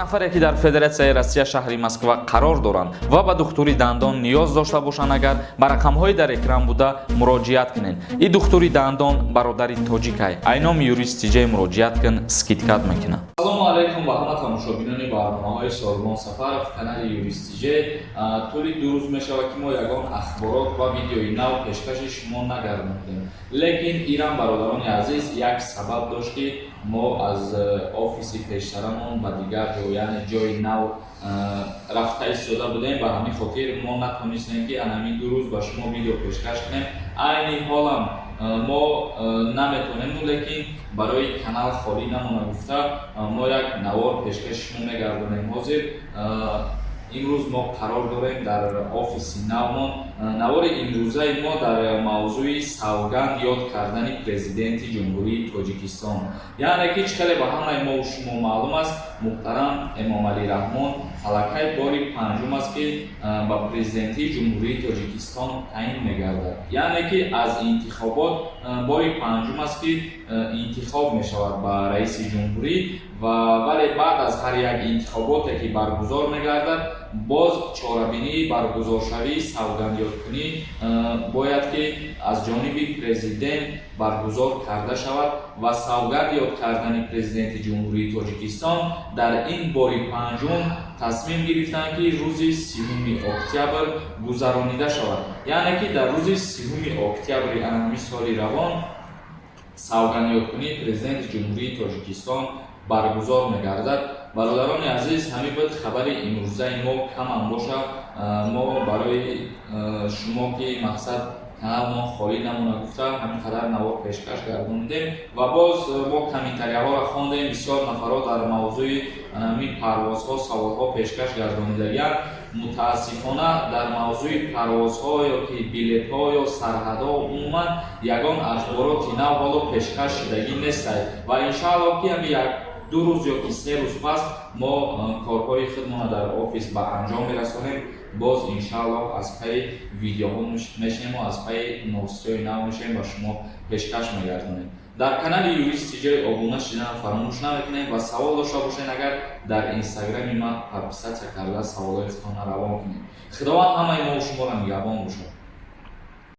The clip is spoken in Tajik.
Нафаре, ки дар Федератсияи Россия, шаҳри Москва қарор доранд ва ба духтури дандон ниёз дошта бошанд, агар ба рақамҳои дар экран буда муроҷиат кунед. И духтури дандон бародари тоҷикай. Ай номи Юрист Тиҷай муроҷиат кун, скидка т мекунад. Ассалому алайкум ба ҳама тамошобинони барномаҳои Сорбон Сафаров, канали Юрист Тиҷай. Тӯли 2 рӯз мешавад, ки мо ягон ахборот ва видеои нав пешкаши шумо нагардондем, лекин ирам, бародарони азиз, як сабаб дошт, ки мо аз офиси пештарамон ба дигар ҷо, яъне ҷои нав рафта истода будем. Ба ҳамин хотир мо натонистем, ки ан ҳамин 2 рӯз ба шумо видео пешкаш кунем. Айни ҳолам мо наметонему, лекин барои канал холӣ намона гуфта, мо як навор пешкаши шумо мегардонем. Ҳозир имрӯз мо қарор дорем дар офиси навмон. Навори имрӯзаи мо дар мавзӯи савганд ёд кардани Президенти Ҷумҳурии Тоҷикистон. Яъне ки чӣ хеле ба ҳамаи мову шумо маълум аст, муҳтарам Эмомалӣ Раҳмон аллакай бори панҷум аст, ки ба президентии Ҷумҳурии Тоҷикистон таъин мегардад. Яъне ки аз интихобот бори панҷум аст, ки интихоб мешавад ба раиси ҷумҳурӣ. Ва вале баъд аз ҳар як интихоботе, ки баргузор мегардад, боз чорабинии баргузоршавии савгандёдкунӣ бояд ки аз ҷониби президент баргузор карда шавад. Ва савганд ёд кардани Президенти Ҷумҳурии Тоҷикистон дар ин бори панҷум тасмим гирифтанд, ки рӯзи 30-уми октябр гузаронида шавад. Яъне ки дар рӯзи 30-уми октябри ҳамин соли равон савгандёдкунии Президенти Ҷумҳурии Тоҷикистон баргузор мегардад. Бародарони азиз, ҳамин буд хабари имрӯзаи мо. Камам боша, мо барои шумо, ки мақсад каналмон холӣ намона гуфта, ҳамин қадар навор пешкаш гардонидем. Ва боз мо комментарияҳоро хондем, бисёр нафарҳо дар мавзӯи ҳамин парвозҳо саволҳо пешкаш гардонидагианд. Мутаассифона, дар мавзӯи парвозҳо ё ки билетҳо ё сарҳадҳо умуман ягон ахбороти нав ҳоло пешкаш шудагӣ нестад. Ва иншааллоҳ, ки ҳамин як ду рӯз ё ки 3 рӯз пас мо корҳои худмонро дар офис ба анҷом мерасонем. Боз иншааллоҳ аз пайи видеоҳо мешинему аз пайи новостиҳои нав мешавем, ба шумо пешкаш мегардонем. Дар канали Юрист Тиҷай обуна шидан фаромӯш намекунем ва савол дошта бошед агар, дар инстаграми ман подписаться карда, саволҳои худтонро равон кунед. Худованд ҳамаи мову шуморо нигаҳбон бошад.